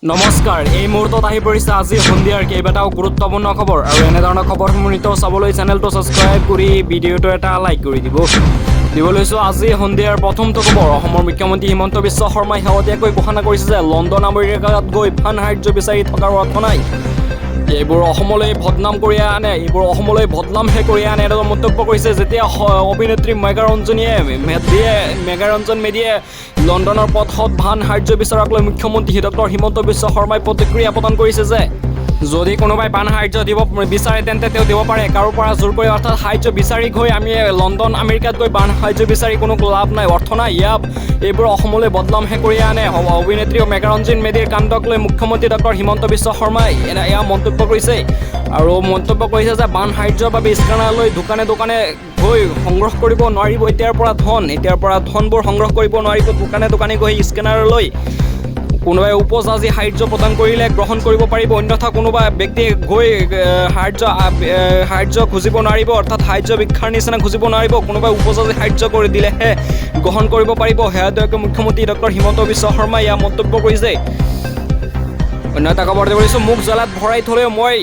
নমস্কাৰ, এই মুহূৰ্তত আহি পৰিছে আজি সন্ধিয়াৰ কেইবাটাও গুৰুত্বপূৰ্ণ খবৰ আৰু এনেধৰণৰ খবৰসমূহ নিতৌ চাবলৈ চেনেলটো ছাবস্ক্ৰাইব কৰি ভিডিঅ'টো এটা লাইক কৰি দিব। দিব লৈছোঁ আজি সন্ধিয়াৰ প্ৰথমটো খবৰ। অসমৰ মুখ্যমন্ত্ৰী হিমন্ত বিশ্ব শৰ্মাই শেহতীয়াকৈ ঘোষণা কৰিছে যে লণ্ডন, আমেৰিকাত গৈ বান সাহাৰ্য বিচাৰি থকাৰ অৰ্থ নাই, এইবোৰ অসমলৈ বদনাম কৰি আনে, এইবোৰ অসমলৈ বদনামহে কৰি আনে, এনেদৰে মন্তব্য কৰিছে। যেতিয়া অভিনেত্ৰী মেঘাৰঞ্জনীয়ে মেধিয়ে মেঘাৰঞ্জন মেধিয়ে লণ্ডনৰ পথত বান সাহাৰ্য বিচৰাক লৈ মুখ্যমন্ত্ৰী ডক্টৰ হিমন্ত বিশ্ব শৰ্মাই প্ৰতিক্ৰিয়া প্ৰদান কৰিছে যে যদি কোনোবাই বান সাহাৰ্য দিব বিচাৰে, তেন্তে তেওঁ দিব পাৰে। কাৰো পৰা জোৰ কৰি অৰ্থাৎ সাহাৰ্য বিচাৰি গৈ আমি লণ্ডন, আমেৰিকাত গৈ বান সাহাৰ্য বিচাৰি কোনো লাভ নাই, অৰ্থ নাই। ইয়াত এইবোৰ অসমলৈ বদনামহে কৰি আনে। অভিনেত্ৰী মেঘাৰঞ্জন মেধিৰ কাণ্ডক লৈ মুখ্যমন্ত্ৰী ডক্টৰ হিমন্ত বিশ্ব শৰ্মাই এয়া মন্তব্য কৰিছে আৰু মন্তব্য কৰিছে যে বান সাহাৰ্যৰ বাবে স্কেনাৰ লৈ দোকানে দোকানে গৈ সংগ্ৰহ কৰিব নোৱাৰিব এতিয়াৰ পৰা ধন। এতিয়াৰ পৰা ধনবোৰ সংগ্ৰহ কৰিব নোৱাৰিব দোকানে দোকানে গৈ স্কেনাৰ লৈ। কোনোবাই উপযাচি সাহাৰ্য প্ৰদান কৰিলে গ্ৰহণ কৰিব পাৰিব, অন্যথা কোনোবা ব্যক্তিয়ে গৈ সাহাৰ্য খুজিব নোৱাৰিব, অৰ্থাৎ সাহাৰ্য ভিক্ষাৰ নিচিনা খুজিব নোৱাৰিব। কোনোবাই উপযাচি সাহাৰ্য কৰি দিলেহে গ্ৰহণ কৰিব পাৰিব। শেহতীয়াকৈ মুখ্যমন্ত্ৰী ডক্টৰ হিমন্ত বিশ্ব শৰ্মাই এয়া মন্তব্য কৰিছে। অন্য এটা খবৰ দিব দিছোঁ। মোক জেলত ভৰাই থ'লেও, মই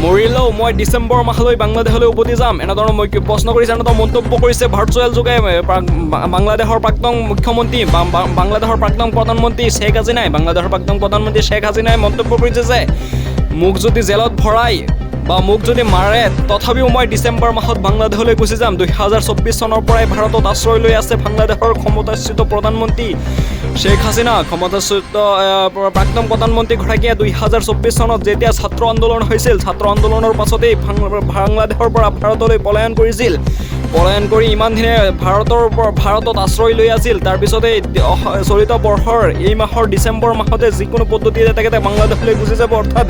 মৰিলেও মই ডিচেম্বৰ মাহলৈ বাংলাদেশলৈ উভতি যাম, এনেধৰণৰ মই প্ৰশ্ন কৰিছে, এনেধৰণৰ মন্তব্য কৰিছে ভাৰ্চুৱেল যোগে বাংলাদেশৰ প্ৰাক্তন মুখ্যমন্ত্ৰী, বাংলাদেশৰ প্ৰাক্তন প্ৰধানমন্ত্ৰী শ্বেখ হাছিনাই। বাংলাদেশৰ প্ৰাক্তন প্ৰধানমন্ত্ৰী শ্বেখ হাছিনাই মন্তব্য কৰিছে যে মোক যদি জেলত ভৰাই বা মোক যদি মাৰে, তথাপিও মই ডিচেম্বৰ মাহত বাংলাদেশলৈ গুচি যাম। 2024 চনৰ পৰাই ভাৰতত আশ্ৰয় লৈ আছে বাংলাদেশৰ ক্ষমতাচ্যুত প্ৰধানমন্ত্ৰী শ্বেখ হাছিনা। ক্ষমতাচ্যুত প্ৰাক্তন প্ৰধানমন্ত্ৰীগৰাকীয়ে 2024 চনত যেতিয়া ছাত্ৰ আন্দোলন হৈছিল, ছাত্ৰ আন্দোলনৰ পাছতেই বাংলাদেশৰ পৰা ভাৰতলৈ পলায়ন কৰিছিল। পলায়ন কৰি ইমান দিনে ভাৰতৰ পৰা ভাৰতত আশ্ৰয় লৈ আছিল। তাৰপিছতে চলিত বৰ্ষৰ এই মাহৰ ডিচেম্বৰ মাহতে যিকোনো পদ্ধতিৰে তেখেতে বাংলাদেশলৈ গুচি যাব। অৰ্থাৎ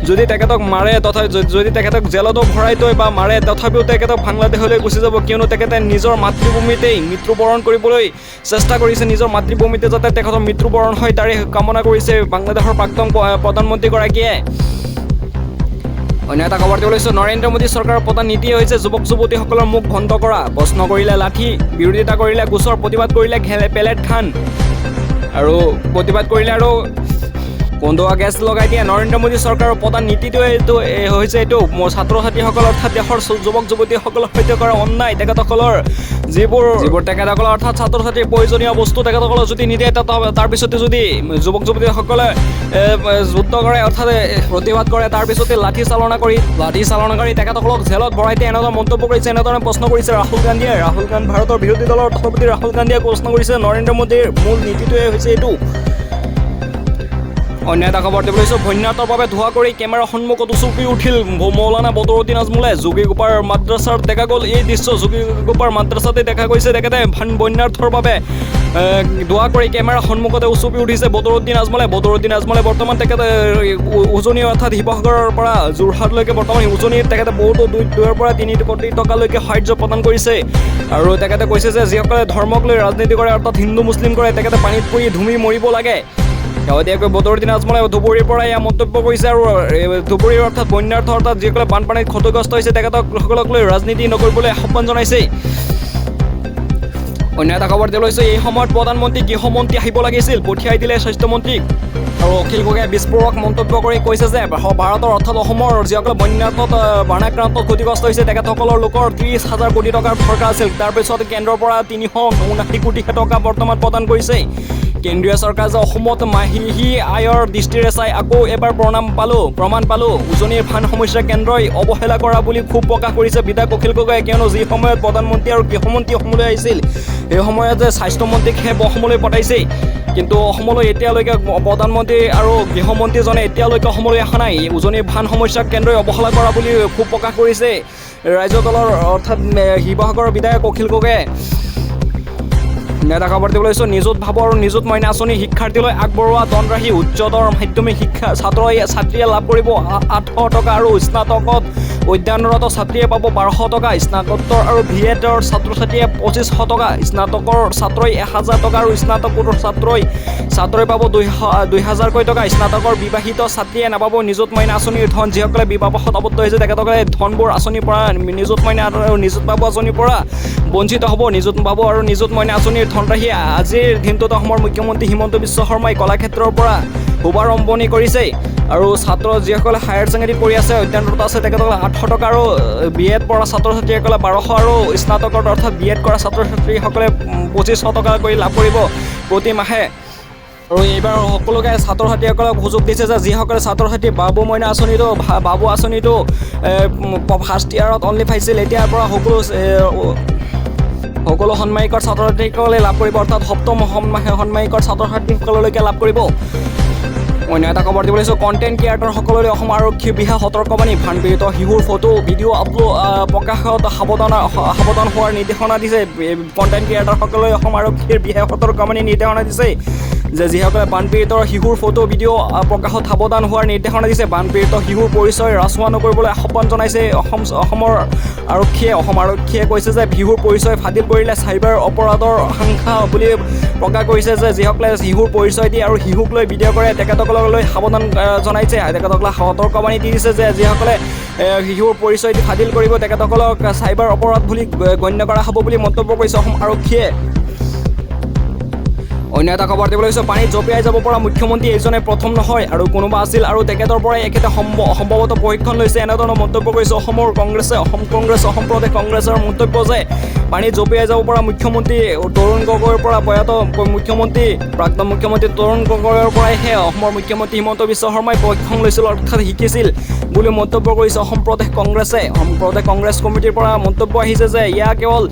যদি তেখেতক মাৰে, তথা যদি তেখেতক জেলতো ভৰাই থয় বা মাৰে, তথাপিও তেখেতক বাংলাদেশলৈ গুচি যাব। কিয়নো তেখেতে নিজৰ মাতৃভূমিতেই মৃত্যুবৰণ কৰিবলৈ চেষ্টা কৰিছে। নিজৰ মাতৃভূমিতে যাতে তেখেতৰ মৃত্যুবৰণ হয়, তাৰে কামনা কৰিছে বাংলাদেশৰ প্ৰাক্তন প্ৰধানমন্ত্ৰীগৰাকীয়ে। অন্য এটা খবৰ দিব লৈছোঁ। নৰেন্দ্ৰ মোদী চৰকাৰৰ প্ৰধান নীতিয়ে হৈছে যুৱক যুৱতীসকলৰ মুখ বন্ধ কৰা। প্ৰশ্ন কৰিলে লাঠি, বিৰোধিতা কৰিলে গোচৰ, প্ৰতিবাদ কৰিলে ঘেলে পেলেট খান আৰু প্ৰতিবাদ কৰিলে আৰু কন্দুৱা গেছ লগাই দিয়ে। নৰেন্দ্ৰ মোদী চৰকাৰৰ প্ৰধান নীতিটোৱে এইটো হৈছে এইটো ছাত্ৰ ছাত্ৰীসকল অৰ্থাৎ দেশৰ যুৱক যুৱতীসকলৰ সৈতে কৰা অন্যায়। তেখেতসকলৰ যিবোৰ যিবোৰ তেখেতসকলৰ অৰ্থাৎ ছাত্ৰ ছাত্ৰীৰ প্ৰয়োজনীয় বস্তু তেখেতসকলৰ যদি নিদিয়ে, তাৰপিছতে যদি যুৱক যুৱতীসকলে এ, এ, যুদ্ধ কৰে, অৰ্থাৎ প্ৰতিবাদ কৰে, তাৰপিছতে লাঠি চালনা কৰি তেখেতসকলক জেলত ভৰাই দিয়ে, এনেধৰণৰ মন্তব্য কৰিছে, এনেধৰণে প্ৰশ্ন কৰিছে ৰাহুল গান্ধীয়ে। ৰাহুল গান্ধী, ভাৰতৰ বিৰোধী দলৰ সভাপতি ৰাহুল গান্ধীয়ে প্ৰশ্ন কৰিছে, নৰেন্দ্ৰ মোদীৰ মূল নীতিটোৱে হৈছে এইটো। অন্য এটা খবৰ দিব লৈছোঁ। বন্যাৰ্তৰ বাবে দোৱা কৰি কেমেৰাৰ সন্মুখত উচুপি উঠিল মৌলানা বদৰুদ্দিন আজমলে। যোগীগোপাৰ মাদ্ৰাছাত দেখা গ'ল এই দৃশ্য। যোগীগোপাৰ মাদ্ৰাছাতে দেখা গৈছে তেখেতে বন্যাৰ্তৰ বাবে দোৱা কৰি কেমেৰাৰ সন্মুখতে উচুপি উঠিছে বদৰুদ্দিন আজমলে। বদৰুদ্দিন আজমলে বৰ্তমান তেখেতে উজনি অৰ্থাৎ শিৱসাগৰৰ পৰা যোৰহাটলৈকে বৰ্তমান উজনিত তেখেতে বহুতো 2ৰ পৰা 3 কোটি টকালৈকে সাহাৰ্য প্ৰদান কৰিছে। আৰু তেখেতে কৈছে যে যিসকলে ধৰ্মক লৈ ৰাজনীতি কৰে, অৰ্থাৎ হিন্দু মুছলিম কৰে, তেখেতে পানীত পৰি ধুমি মৰিব লাগে। শেহতীয়াকৈ বদৰুদ্দিন আজমলে ধুবুৰীৰ পৰা এয়া মন্তব্য কৰিছে আৰু ধুবুৰীৰ অৰ্থাৎ বন্যাৰ্ত অৰ্থাৎ যিসকলে বানপানীত ক্ষতিগ্ৰস্ত হৈছে, তেখেতসকলক লৈ ৰাজনীতি নকৰিবলৈ আহ্বান জনাইছে। অন্য এটা খবৰ দিব লৈছোঁ। এই সময়ত প্ৰধানমন্ত্ৰী, গৃহমন্ত্ৰী আহিব লাগিছিল, পঠিয়াই দিলে স্বাস্থ্যমন্ত্ৰীক। আৰু অখিল গগৈয়ে বিস্ফোৰক মন্তব্য কৰি কৈছে যে ভাৰতৰ অৰ্থাৎ অসমৰ যিসকলে বন্যাৰ্তত বানাক্ৰান্তত ক্ষতিগ্ৰস্ত হৈছে, তেখেতসকলৰ লোকৰ 30 হাজাৰ কোটি টকাৰ দৰকাৰ আছিল। তাৰপিছত কেন্দ্ৰৰ পৰা 379 কোটি টকা বৰ্তমান প্ৰদান কৰিছে কেন্দ্ৰীয় চৰকাৰ। যে অসমত মাহী আইৰ দৃষ্টিৰে চাই আকৌ এবাৰ প্ৰমাণ পালোঁ। উজনিৰ বান সমস্যা কেন্দ্ৰই অৱহেলা কৰা বুলি ক্ষোভ প্ৰকাশ কৰিছে বিধায়ক অখিল গগৈয়ে। কিয়নো যি সময়ত প্ৰধানমন্ত্ৰী আৰু গৃহমন্ত্ৰী অসমলৈ আহিছিল, সেই সময়ত যে স্বাস্থ্যমন্ত্ৰীকহে অসমলৈ পঠাইছে। কিন্তু অসমলৈ এতিয়ালৈকে প্ৰধানমন্ত্ৰী আৰু গৃহমন্ত্ৰীজনে এতিয়ালৈকে অসমলৈ অহা নাই। উজনিৰ বান সমস্যাক কেন্দ্ৰই অৱহেলা কৰা বুলি ক্ষোভ প্ৰকাশ কৰিছে ৰাইজৰ দলৰ অৰ্থাৎ শিৱসাগৰৰ বিধায়ক অখিল গগৈয়ে। এটা খবৰ দিব লৈছোঁ। নিযুত বাবু আৰু নিযুত মইনা আঁচনি শিক্ষাৰ্থীলৈ আগবঢ়োৱা ধনৰাশি। উচ্চতৰ মাধ্যমিক শিক্ষা ছাত্ৰ ছাত্ৰীয়ে লাভ কৰিব 800 টকা আৰু স্নাতকত অধ্যয়নৰত ছাত্ৰীয়ে পাব 1200 টকা। স্নাতকোত্তৰ আৰু বি এডৰ ছাত্ৰ ছাত্ৰীয়ে 2500 টকা, স্নাতকৰ ছাত্ৰই 1000 টকা আৰু স্নাতকোত্তৰ ছাত্ৰই পাব 2000কৈ টকা। স্নাতকৰ বিবাহিত ছাত্ৰীয়ে নাপাব নিযুত মইনা আঁচনিৰ ধন। যিসকলে বিবাহপাশত আবদ্ধ হৈছে, তেখেতসকলে ধনবোৰ আঁচনিৰ পৰা, নিযুত মইনা আৰু নিযুত বাবু আঁচনিৰ পৰা বঞ্চিত হ'ব। নিযুত বাবু আৰু নিযুত মইনা আঁচনিৰ ধনৰাশি আজিৰ দিনটোত অসমৰ মুখ্যমন্ত্ৰী হিমন্ত বিশ্ব শৰ্মাই কলাক্ষেত্ৰৰ পৰা শুভাৰম্ভণি কৰিছে। আৰু ছাত্ৰ যিসকলে হায়াৰ ছেকেণ্ডেৰী পঢ়ি আছে, অধ্যয়নৰত আছে, তেখেতসকলে 800 টকা আৰু বি এড পঢ়া ছাত্ৰ ছাত্ৰীসকলে 1200 আৰু স্নাতকত অৰ্থাৎ বি এড কৰা ছাত্ৰ ছাত্ৰীসকলে 2500 টকা কৰি লাভ কৰিব প্ৰতি মাহে। আৰু এইবাৰ সকলোকে ছাত্ৰ ছাত্ৰীসকলক সুযোগ দিছে যে যিসকলে ছাত্ৰ ছাত্ৰী বাবু মইনা আঁচনিটো, বাবু আঁচনিটো ফাৰ্ষ্ট ইয়াৰত অনলি পাইছিল, এতিয়াৰ পৰা সকলো ষান্মাসিকৰ ছাত্ৰ ছাত্ৰীসকলে লাভ কৰিব, অৰ্থাৎ সপ্তম ষান্মাসিকৰ ছাত্ৰ ছাত্ৰীসকললৈকে লাভ কৰিব। অন্য এটা খবৰ দিব লৈছোঁ। কণ্টেণ্ট ক্ৰিয়েটৰসকললৈ অসম আৰক্ষীৰ বিশেষ সতৰ্কবাণী। বানপীড়িত শিশুৰ ফটো, ভিডিঅ' আপলোড প্ৰকাশত সাৱধান হোৱাৰ নিৰ্দেশনা দিছে। কণ্টেণ্ট ক্ৰিয়েটৰসকললৈ অসম আৰক্ষীৰ বিশেষ সতৰ্কবাণী নিৰ্দেশনা দিছে যে যিসকলে বানপীড়িতৰ শিশুৰ ফটো, ভিডিঅ' প্ৰকাশত সাৱধান হোৱাৰ নিৰ্দেশনা দিছে। বানপীড়িত শিশুৰ পৰিচয় ৰাজহুৱা নকৰিবলৈ আহ্বান জনাইছে অসমৰ আৰক্ষীয়ে। অসম আৰক্ষীয়ে কৈছে যে শিশুৰ পৰিচয় ফাদিল কৰিলে চাইবাৰ অপৰাধৰ আশংকা বুলি প্ৰকাশ কৰিছে যে যিসকলে শিশুৰ পৰিচয় দিয়ে আৰু শিশুক লৈ ভিডিঅ' কৰে, তেখেতসকললৈ সাৱধান জনাইছে। তেখেতসকলক সতৰ্কবাণী দি দিছে যে যিসকলে শিশুৰ পৰিচয় দি ফাদিল কৰিব, তেখেতসকলক চাইবাৰ অপৰাধ বুলি গণ্য কৰা হ'ব বুলি মন্তব্য কৰিছে অসম আৰক্ষীয়ে। অন্য এটা খবৰ দিব লৈছোঁ। পানীত জঁপিয়াই যাব পৰা মুখ্যমন্ত্ৰী এইজনে প্ৰথম নহয়, আৰু কোনোবা আছিল আৰু তেখেতৰ পৰাই এখেতে সম্ভৱতঃ প্ৰশিক্ষণ লৈছে, এনেধৰণৰ মন্তব্য কৰিছে অসমৰ কংগ্ৰেছে। অসম কংগ্ৰেছ, অসম প্ৰদেশ কংগ্ৰেছৰ মন্তব্য যে পানীত জঁপিয়াই যাব পৰা মুখ্যমন্ত্ৰী তৰুণ গগৈৰ পৰা, প্ৰয়াত মুখ্যমন্ত্ৰী, প্ৰাক্তন মুখ্যমন্ত্ৰী তৰুণ গগৈৰ পৰাইহে অসমৰ মুখ্যমন্ত্ৰী হিমন্ত বিশ্ব শৰ্মাই প্ৰশিক্ষণ লৈছিল, অৰ্থাৎ শিকিছিল বুলি মন্তব্য কৰিছে অসম প্ৰদেশ কংগ্ৰেছে। অসম প্ৰদেশ কংগ্ৰেছ কমিটিৰ পৰা মন্তব্য আহিছে যে এয়া কেৱল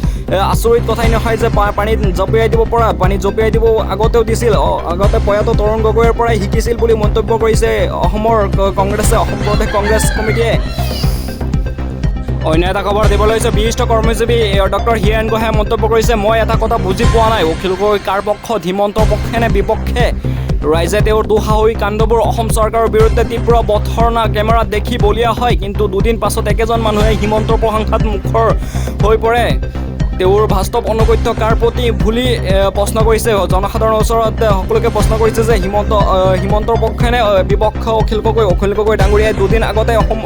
আচৰিত কথাই নহয় যে পানীত জঁপিয়াই দিব পৰা, পানীত জঁপিয়াই দিব আগতেও দিছিল, আগতে প্ৰয়াত তৰুণ গগৈৰ পৰাই শিকিছিল বুলি মন্তব্য কৰিছে অসমৰ কংগ্ৰেছে, অসম প্ৰদেশ কংগ্ৰেছ কমিটিয়ে। অন্য এটা খবৰ দিব লৈছোঁ। বিশিষ্ট কৰ্মজীৱী ডক্টৰ হীৰেণ গোহাঁয়ে মন্তব্য কৰিছে, "মই এটা কথা বুজি পোৱা নাই, অখিল গগৈ কাৰ পক্ষত, হিমন্তৰ পক্ষে নে বিপক্ষে? ৰাইজে তেওঁৰ দুঃসাহসিক কাণ্ডবোৰ, অসম চৰকাৰৰ বিৰুদ্ধে তীব্ৰ ভৰ্ৎসনা কেমেৰাত দেখি বলিয়া হয়। কিন্তু দুদিন পাছত একেজন মানুহে হিমন্তৰ প্ৰশংসাত মুখৰ হৈ পৰে। তেওঁৰ বাস্তৱ আনুগত্য কাৰ প্ৰতি বুলি প্ৰশ্ন কৰিছে। জনসাধাৰণৰ ওচৰত সকলোকে প্ৰশ্ন কৰিছে যে হিমন্তৰ পক্ষে নে বিপক্ষ অখিল গগৈ? অখিল গগৈ ডাঙৰীয়াই দুদিন আগতে অসম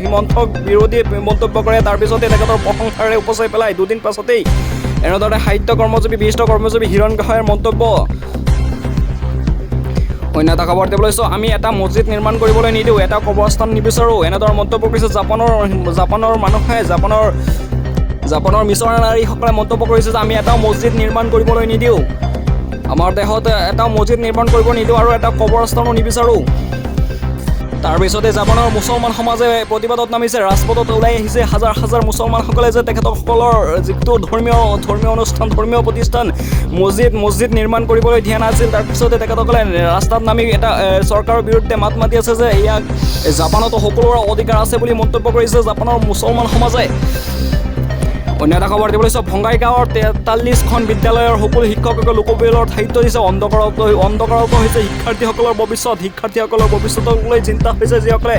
হিমন্তক বিৰোধী মন্তব্য কৰে, তাৰপিছতে তেখেতৰ প্ৰশংসাৰে উপচাই পেলাই দুদিন পাছতেই, এনেদৰে সাহিত্য কৰ্মজীৱী, বিশিষ্ট কৰ্মজীৱী হীৰেণ গোহাঁইৰ মন্তব্য। অন্য এটা খবৰ দিব লৈছোঁ। আমি এটা মছজিদ নিৰ্মাণ কৰিবলৈ নিদিওঁ, এটা কবৰস্থান নিবিচাৰোঁ, এনেদৰে মন্তব্য কৰিছে জাপানৰ মানুহে। জাপানৰ মিছনাৰীসকলে মন্তব্য কৰিছে যে আমি এটাও মছজিদ নিৰ্মাণ কৰিবলৈ নিদিওঁ, আমাৰ দেশত এটাও মছজিদ নিৰ্মাণ কৰিব নিদিওঁ আৰু এটা কবৰস্থানো নিবিচাৰোঁ। তাৰপিছতে জাপানৰ মুছলমান সমাজে প্ৰতিবাদত নামিছে, ৰাজপথত ওলাই আহিছে হাজাৰ হাজাৰ মুছলমানসকলে যে তেখেতসকলৰ যিটো ধৰ্মীয় অনুষ্ঠান, ধৰ্মীয় প্ৰতিষ্ঠান মছজিদ নিৰ্মাণ কৰিবলৈ দিয়া নাছিল। তাৰপিছতে তেখেতসকলে ৰাস্তাত নামি এটা চৰকাৰৰ বিৰুদ্ধে মাত মাতি আছে যে ইয়াক জাপানতো সকলোৰে অধিকাৰ আছে বুলি মন্তব্য কৰিছে জাপানৰ মুছলমান সমাজে। অন্য এটা খবৰ দিব লৈছোঁ। বঙাইগাঁৱৰ 43খন বিদ্যালয়ৰ সকলো শিক্ষককে লোকপিয়লৰ দায়িত্ব দিছে। অন্ধকাৰত হৈছে শিক্ষাৰ্থীসকলৰ ভৱিষ্যত। শিক্ষাৰ্থীসকলৰ ভৱিষ্যতক লৈ চিন্তা হৈছে, যিসকলে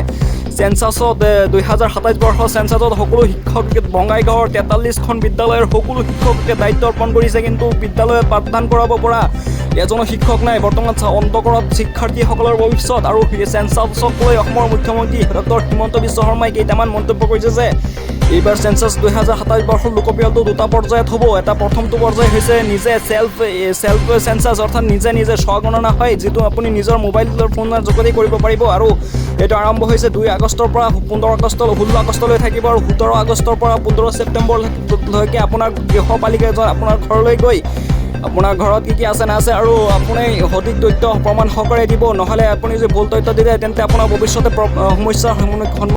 চেঞ্চাছত 2027 বৰ্ষৰ চেঞ্চাছত সকলো শিক্ষক, বঙাইগাঁৱৰ 43খন বিদ্যালয়ৰ সকলো শিক্ষককে দায়িত্ব অৰ্পণ কৰিছে। কিন্তু বিদ্যালয়ত পাঠদান কৰাব পৰা এজনো শিক্ষক নাই। বৰ্তমান অন্ধকাৰত শিক্ষাৰ্থীসকলৰ ভৱিষ্যত। আৰু চেঞ্চাছক লৈ অসমৰ মুখ্যমন্ত্ৰী ডক্টৰ হিমন্ত বিশ্ব শৰ্মাই কেইটামান মন্তব্য কৰিছে যে এইবাৰ চেঞ্চাছ 2027 বৰ্ষৰ লোকপিয়লটো দুটা পৰ্যায়ত হ'ব। এটা প্ৰথমটো পৰ্যায় হৈছে নিজে চেল্ফ চেল্ফ চেঞ্চাছ, অৰ্থাৎ নিজে নিজে স্বগণনা হয়, যিটো আপুনি নিজৰ মোবাইল ফোনৰ যোগেদি কৰিব পাৰিব। আৰু এইটো আৰম্ভ হৈছে 2 আগষ্টৰ পৰা 15 আগষ্ট, 16 আগষ্টলৈ থাকিব। আৰু 17 আগষ্টৰ পৰা 15 ছেপ্টেম্বৰলৈকে আপোনাৰ গৃহপালিকা এজন আপোনাৰ ঘৰলৈ গৈ আপোনাৰ ঘৰত কি কি আছে নাছে আৰু আপুনি সঠিক তথ্য প্ৰমাণ সহকাৰে দিব। নহ'লে আপুনি যদি ভুল তথ্য দিয়ে, তেন্তে আপোনাৰ ভৱিষ্যতে সমস্যাৰ সন্মুখীন